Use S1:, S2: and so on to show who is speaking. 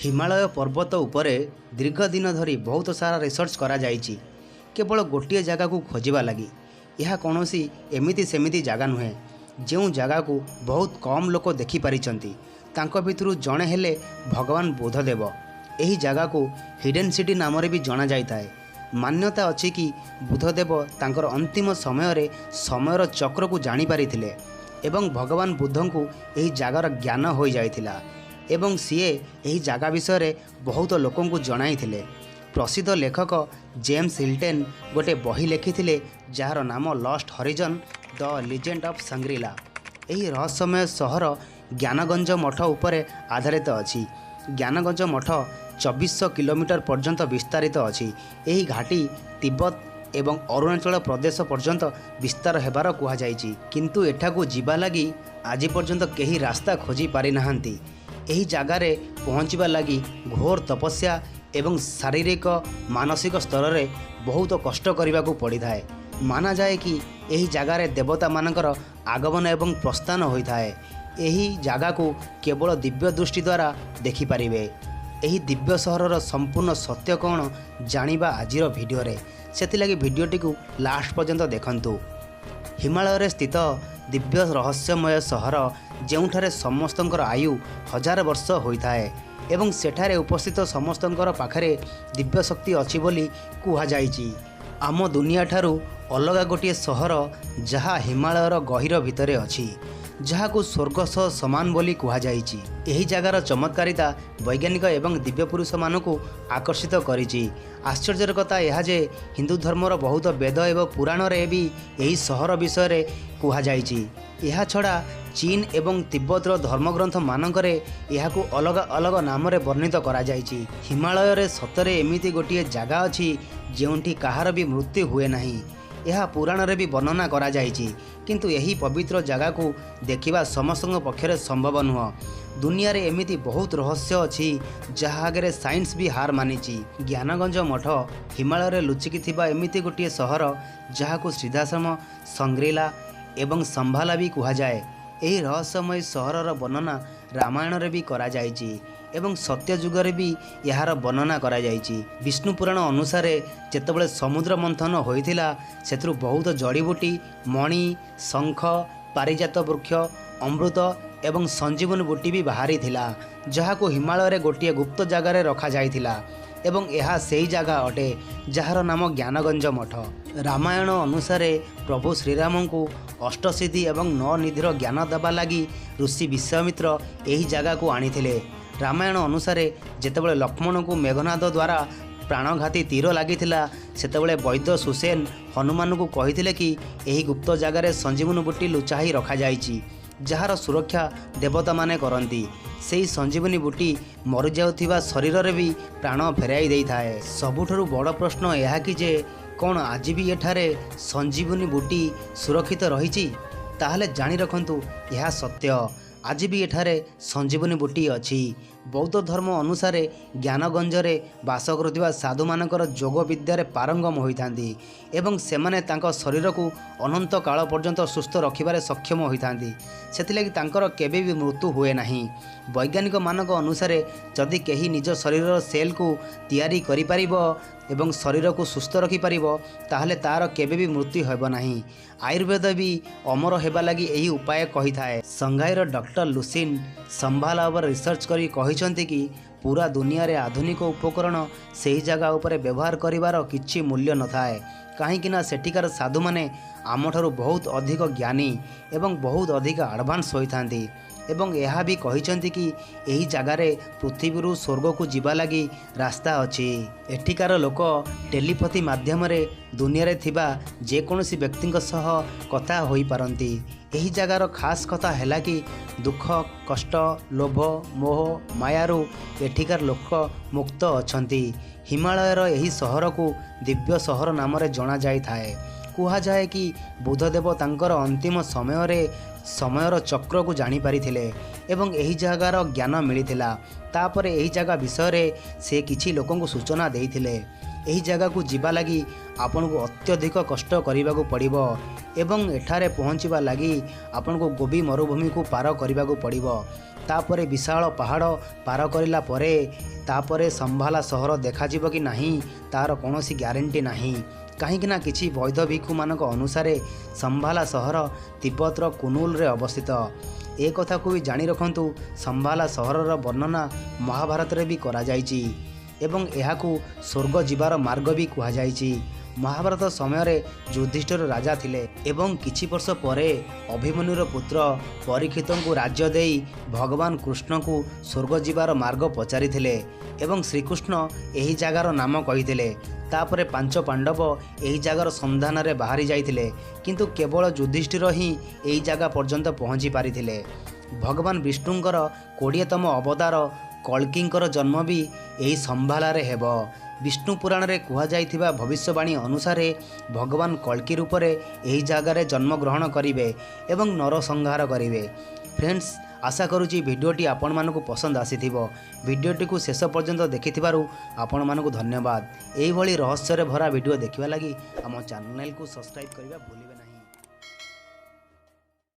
S1: ହିମାଳୟ ପର୍ବତ ଉପରେ ଦୀର୍ଘ ଦିନ ଧରି ବହୁତ ସାରା ରିସର୍ଚ୍ଚ କରାଯାଇଛି କେବଳ ଗୋଟିଏ ଜାଗାକୁ ଖୋଜିବା ଲାଗି। ଏହା କୌଣସି ଏମିତି ସେମିତି ଜାଗା ନୁହେଁ, ଯେଉଁ ଜାଗାକୁ ବହୁତ କମ୍ ଲୋକ ଦେଖିପାରିଛନ୍ତି। ତାଙ୍କ ଭିତରୁ ଜଣେ ହେଲେ ଭଗବାନ ବୁଦ୍ଧଦେବ। ଏହି ଜାଗାକୁ ହିଡେନ୍ ସିଟି ନାମରେ ବି ଜଣାଯାଇଥାଏ। ମାନ୍ୟତା ଅଛି କି ବୁଦ୍ଧଦେବ ତାଙ୍କର ଅନ୍ତିମ ସମୟରେ ସମୟର ଚକ୍ରକୁ ଜାଣିପାରିଥିଲେ ଏବଂ ଭଗବାନ ବୁଦ୍ଧଙ୍କୁ ଏହି ଜାଗାର ଜ୍ଞାନ ହୋଇଯାଇଥିଲା ଏବଂ ସିଏ ଏହି ଜାଗା ବିଷୟରେ ବହୁତ ଲୋକଙ୍କୁ ଜଣାଇଥିଲେ। ପ୍ରସିଦ୍ଧ ଲେଖକ ଜେମ୍ସ ହିଲ୍ଟେନ୍ ଗୋଟେ ବହି ଲେଖିଥିଲେ ଯାହାର ନାମ Lost Horizon the Legend of Shangri La. ଏହି ରହସ୍ୟମୟ ସହର ଜ୍ଞାନଗଞ୍ଜ ମଠ ଉପରେ ଆଧାରିତ ଅଛି। ଜ୍ଞାନଗଞ୍ଜ ମଠ 2400 କିଲୋମିଟର ପର୍ଯ୍ୟନ୍ତ ବିସ୍ତାରିତ ଅଛି। ଏହି ଘାଟି ତିବ୍ବତ ଏବଂ ଅରୁଣାଚଳ ପ୍ରଦେଶ ପର୍ଯ୍ୟନ୍ତ ବିସ୍ତାର ହେବାର କୁହାଯାଇଛି, କିନ୍ତୁ ଏଠାକୁ ଯିବା ଲାଗି ଆଜି ପର୍ଯ୍ୟନ୍ତ କେହି ରାସ୍ତା ଖୋଜି ପାରିନାହାନ୍ତି। ଏହି ଜାଗାରେ ପହଞ୍ଚିବା ଲାଗି ଘୋର ତପସ୍ୟା ଏବଂ ଶାରୀରିକ ମାନସିକ ସ୍ତରରେ ବହୁତ କଷ୍ଟ କରିବାକୁ ପଡ଼ିଥାଏ। ମାନାଯାଏ କି ଏହି ଜାଗାରେ ଦେବତାମାନଙ୍କର ଆଗମନ ଏବଂ ପ୍ରସ୍ଥାନ ହୋଇଥାଏ। ଏହି ଜାଗାକୁ କେବଳ ଦିବ୍ୟ ଦୃଷ୍ଟି ଦ୍ୱାରା ଦେଖିପାରିବେ। ଏହି ଦିବ୍ୟ ସହରର ସମ୍ପୂର୍ଣ୍ଣ ସତ୍ୟ କ'ଣ ଜାଣିବା ଆଜିର ଭିଡ଼ିଓରେ, ସେଥିଲାଗି ଭିଡ଼ିଓଟିକୁ ଲାଷ୍ଟ ପର୍ଯ୍ୟନ୍ତ ଦେଖନ୍ତୁ। ହିମାଳୟରେ ସ୍ଥିତ ଦିବ୍ୟ ରହସ୍ୟମୟ ସହର, ଯେଉଁଠାରେ ସମସ୍ତଙ୍କର ଆୟୁ 1000 ବର୍ଷ ହୋଇଥାଏ ଏବଂ ସେଠାରେ ଉପସ୍ଥିତ ସମସ୍ତଙ୍କର ପାଖରେ ଦିବ୍ୟ ଶକ୍ତି ଅଛି ବୋଲି କୁହାଯାଇଛି। ଆମ ଦୁନିଆଠାରୁ ଅଲଗା ଗୋଟିଏ ସହର ଯାହା ହିମାଳୟର ଗହୀର ଭିତରେ ଅଛି, ଯାହାକୁ ସ୍ୱର୍ଗ ସହ ସମାନ ବୋଲି କୁହାଯାଇଛି। ଏହି ଜାଗାର ଚମତ୍କାରିତା ବୈଜ୍ଞାନିକ ଏବଂ ଦିବ୍ୟ ପୁରୁଷମାନଙ୍କୁ ଆକର୍ଷିତ କରିଛି। ଆଶ୍ଚର୍ଯ୍ୟର କଥା ଏହା ଯେ ହିନ୍ଦୁ ଧର୍ମର ବହୁତ ବେଦ ଏବଂ ପୁରାଣରେ ବି ଏହି ସହର ବିଷୟରେ କୁହାଯାଇଛି। ଏହାଛଡ଼ା ଚୀନ ଏବଂ ତିବ୍ବତର ଧର୍ମଗ୍ରନ୍ଥ ମାନଙ୍କରେ ଏହାକୁ ଅଲଗା ଅଲଗା ନାମରେ ବର୍ଣ୍ଣିତ କରାଯାଇଛି। ହିମାଳୟରେ ସତରେ ଏମିତି ଗୋଟିଏ ଜାଗା ଅଛି ଯେଉଁଠି କାହାର ବି ମୃତ୍ୟୁ ହୁଏ ନାହିଁ। ଏହା ପୁରାଣରେ ବି ବର୍ଣ୍ଣନା କରାଯାଇଛି, କିନ୍ତୁ ଏହି ପବିତ୍ର ଜାଗାକୁ ଦେଖିବା ସମସ୍ତଙ୍କ ପକ୍ଷରେ ସମ୍ଭବ ନୁହଁ। ଦୁନିଆରେ ଏମିତି ବହୁତ ରହସ୍ୟ ଅଛି ଯାହା ଆଗରେ ସାଇନ୍ସ ବି ହାର ମାନିଛି। ଜ୍ଞାନଗଞ୍ଜ ମଠ ହିମାଳୟରେ ଲୁଚିକି ଥିବା ଏମିତି ଗୋଟିଏ ସହର ଯାହାକୁ ସିଦ୍ଧାଶ୍ରମ, ସଂଗ୍ରିଲା ଏବଂ ସମ୍ଭାଲା ବି କୁହାଯାଏ। ଏହି ରହସ୍ୟମୟ ସହରର ବର୍ଣ୍ଣନା ରାମାୟଣରେ ବି କରାଯାଇଛି ଏବଂ ସତ୍ୟଯୁଗରେ ବି ଏହାର ବର୍ଣ୍ଣନା କରାଯାଇଛି। ବିଷ୍ଣୁ ପୁରାଣ ଅନୁସାରେ ଯେତେବେଳେ ସମୁଦ୍ର ମନ୍ଥନ ହୋଇଥିଲା, ସେଥିରୁ ବହୁତ ଜଡ଼ିବୁଟି, ମଣି, ଶଙ୍ଖ, ପାରିଜାତ ବୃକ୍ଷ, ଅମୃତ ଏବଂ ସଞ୍ଜୀବନୀ ବୁଟି ବି ବାହାରିଥିଲା, ଯାହାକୁ ହିମାଳୟରେ ଗୋଟିଏ ଗୁପ୍ତ ଜାଗାରେ ରଖାଯାଇଥିଲା ଏବଂ ଏହା ସେହି ଜାଗା ଅଟେ ଯାହାର ନାମ ଜ୍ଞାନଗଞ୍ଜ ମଠ। ରାମାୟଣ ଅନୁସାରେ ପ୍ରଭୁ ଶ୍ରୀରାମଙ୍କୁ ଅଷ୍ଟସିଦ୍ଧି ଏବଂ ନଅନିଧିର ଜ୍ଞାନ ଦେବା ଲାଗି ଋଷି ବିଶ୍ୱାମିତ୍ର ଏହି ଜାଗାକୁ ଆଣିଥିଲେ। ରାମାୟଣ ଅନୁସାରେ ଯେତେବେଳେ ଲକ୍ଷ୍ମଣଙ୍କୁ ମେଘନାଦ ଦ୍ୱାରା ପ୍ରାଣଘାତୀ ତୀର ଲାଗିଥିଲା, ସେତେବେଳେ ବୈଦ୍ୟ ସୁସେନ ହନୁମାନଙ୍କୁ କହିଥିଲେ କି ଏହି ଗୁପ୍ତ ଜାଗାରେ ସଞ୍ଜୀବନୀ ବୁଟି ଲୁଚାଇ ରଖାଯାଇଛି, ଯାହାର ସୁରକ୍ଷା ଦେବତାମାନେ କରନ୍ତି। ସେହି ସଞ୍ଜୀବନୀ ବୁଟି ମରିଯାଉଥିବା ଶରୀରରେ ବି ପ୍ରାଣ ଫେରାଇ ଦେଇଥାଏ। ସବୁଠାରୁ ବଡ଼ ପ୍ରଶ୍ନ ଏହା କି ଯେ କ'ଣ ଆଜି ବି ଏଠାରେ ସଞ୍ଜୀବନୀ ବୁଟି ସୁରକ୍ଷିତ ରହିଛି? ତାହେଲେ ଜାଣି ରଖନ୍ତୁ, ଏହା ସତ୍ୟ। ଆଜି ବି ଏଠାରେ ସଞ୍ଜୀବନୀ ବୁଟି ଅଛି। ବୌଦ୍ଧ ଧର୍ମ ଅନୁସାରେ ଜ୍ଞାନଗଞ୍ଜରେ ବାସ କରୁଥିବା ସାଧୁମାନଙ୍କର ଯୋଗ ବିଦ୍ୟାରେ ପାରଙ୍ଗମ ହୋଇଥାନ୍ତି ଏବଂ ସେମାନେ ତାଙ୍କ ଶରୀରକୁ ଅନନ୍ତ କାଳ ପର୍ଯ୍ୟନ୍ତ ସୁସ୍ଥ ରଖିବାରେ ସକ୍ଷମ ହୋଇଥାନ୍ତି। ସେଥିଲାଗି ତାଙ୍କର କେବେ ବି ମୃତ୍ୟୁ ହୁଏ ନାହିଁ। ବୈଜ୍ଞାନିକମାନଙ୍କ ଅନୁସାରେ ଯଦି କେହି ନିଜ ଶରୀରର ସେଲ୍କୁ ତିଆରି କରିପାରିବ ଏବଂ ଶରୀରକୁ ସୁସ୍ଥ ରଖିପାରିବ, ତାହେଲେ ତା'ର କେବେ ବି ମୃତ୍ୟୁ ହେବ ନାହିଁ। ଆୟୁର୍ବେଦ ବି ଅମର ହେବା ଲାଗି ଏହି ଉପାୟ କହିଥାଏ। ସଂଘାଇର ଡକ୍ଟର ଲୁସିନ୍ ସମ୍ଭାଲା ଉପରେ ରିସର୍ଚ୍ଚ କରି କହିଛନ୍ତି କି ପୁରା ଦୁନିଆରେ ଆଧୁନିକ ଉପକରଣ ସେହି ଜାଗା ଉପରେ ବ୍ୟବହାର କରିବାର କିଛି ମୂଲ୍ୟ ନଥାଏ, କାହିଁକିନା ସେଠିକାର ସାଧୁମାନେ ଆମଠାରୁ ବହୁତ ଅଧିକ ଜ୍ଞାନୀ ଏବଂ ବହୁତ ଅଧିକ ଆଡ଼ଭାନ୍ସ ହୋଇଥାନ୍ତି। ଏବଂ ଏହା ବି କହିଛନ୍ତି କି ଏହି ଜାଗାରେ ପୃଥିବୀରୁ ସ୍ୱର୍ଗକୁ ଯିବା ଲାଗି ରାସ୍ତା ଅଛି। ଏଠିକାର ଲୋକ ଟେଲିପାଥି ମାଧ୍ୟମରେ ଦୁନିଆରେ ଥିବା ଯେକୌଣସି ବ୍ୟକ୍ତିଙ୍କ ସହ କଥା ହୋଇପାରନ୍ତି। ଏହି ଜାଗାର ଖାସ୍ କଥା ହେଲା କି ଦୁଃଖ, କଷ୍ଟ, ଲୋଭ, ମୋହ, ମାୟାରୁ ଏଠିକାର ଲୋକ ମୁକ୍ତ ଅଛନ୍ତି। ହିମାଳୟର ଏହି ସହରକୁ ଦିବ୍ୟ ସହର ନାମରେ ଜଣାଯାଇଥାଏ। କୁହାଯାଏ କି ବୁଦ୍ଧଦେବ ତାଙ୍କର ଅନ୍ତିମ ସମୟରେ ସମୟର ଚକ୍ରକୁ ଜାଣିପାରିଥିଲେ ଏବଂ ଏହି ଜାଗାର ଜ୍ଞାନ ମିଳିଥିଲା। ତାପରେ ଏହି ଜାଗା ବିଷୟରେ ସେ କିଛି ଲୋକଙ୍କୁ ସୂଚନା ଦେଇଥିଲେ। ଏହି ଜାଗାକୁ ଯିବା ଲାଗି ଆପଣଙ୍କୁ ଅତ୍ୟଧିକ କଷ୍ଟ କରିବାକୁ ପଡ଼ିବ ଏବଂ ଏଠାରେ ପହଞ୍ଚିବା ଲାଗି ଆପଣଙ୍କୁ ଗୋବି ମରୁଭୂମିକୁ ପାର କରିବାକୁ ପଡ଼ିବ। ତାପରେ ବିଶାଳ ପାହାଡ଼ ପାର କରିଲା ପରେ ତାପରେ ସମ୍ଭାଲା ସହର ଦେଖାଯିବ କି ନାହିଁ ତା'ର କୌଣସି ଗ୍ୟାରେଣ୍ଟି ନାହିଁ। କାହିଁକିନା କିଛି ବୌଦ୍ଧ ଭିକ୍ଷୁମାନଙ୍କ ଅନୁସାରେ ସମ୍ଭାଲା ସହର ତିବ୍ବତର କୁନୁଲରେ ଅବସ୍ଥିତ। ଏ କଥାକୁ ବି ଜାଣି ରଖନ୍ତୁ, ସମ୍ଭାଲା ସହରର ବର୍ଣ୍ଣନା ମହାଭାରତରେ ବି କରାଯାଇଛି ଏବଂ ଏହାକୁ ସ୍ୱର୍ଗ ଯିବାର ମାର୍ଗ ବି କୁହାଯାଇଛି। ମହାଭାରତ ସମୟରେ ଯୁଧିଷ୍ଠିର ରାଜା ଥିଲେ ଏବଂ କିଛି ବର୍ଷ ପରେ ଅଭିମନ୍ୟୁର ପୁତ୍ର ପରୀକ୍ଷିତଙ୍କୁ ରାଜ୍ୟ ଦେଇ ଭଗବାନ କୃଷ୍ଣଙ୍କୁ ସ୍ୱର୍ଗ ଯିବାର ମାର୍ଗ ପଚାରିଥିଲେ ଏବଂ ଶ୍ରୀକୃଷ୍ଣ ଏହି ଜାଗାର ନାମ କହିଥିଲେ। ତାପରେ 5 ପାଣ୍ଡବ ଏହି ଜାଗାର ସନ୍ଧାନରେ ବାହାରି ଯାଇଥିଲେ, କିନ୍ତୁ କେବଳ ଯୁଧିଷ୍ଠିର ହିଁ ଏହି ଜାଗା ପର୍ଯ୍ୟନ୍ତ ପହଞ୍ଚି ପାରିଥିଲେ। ଭଗବାନ ବିଷ୍ଣୁଙ୍କର 20ତମ ଅବତାର କଳ୍କୀଙ୍କର ଜନ୍ମ ବି ଏହି ସମ୍ଭାଲାରେ ହେବ। ବିଷ୍ଣୁ ପୁରାଣରେ କୁହାଯାଇଥିବା ଭବିଷ୍ୟବାଣୀ ଅନୁସାରେ ଭଗବାନ କଳ୍କୀ ରୂପରେ ଏହି ଜାଗାରେ ଜନ୍ମଗ୍ରହଣ କରିବେ ଏବଂ ନରସଂହାର କରିବେ। ଫ୍ରେଣ୍ଡସ୍, ଆଶା କରୁଛି ଭିଡ଼ିଓଟି ଆପଣମାନଙ୍କୁ ପସନ୍ଦ ଆସିଥିବ। ଭିଡ଼ିଓଟିକୁ ଶେଷ ପର୍ଯ୍ୟନ୍ତ ଦେଖିଥିବାରୁ ଆପଣମାନଙ୍କୁ ଧନ୍ୟବାଦ। ଏହିଭଳି ରହସ୍ୟରେ ଭରା ଭିଡ଼ିଓ ଦେଖିବା ଲାଗି ଆମ ଚ୍ୟାନେଲକୁ ସବସ୍କ୍ରାଇବ୍ କରିବା ଭୁଲିବେ ନାହିଁ।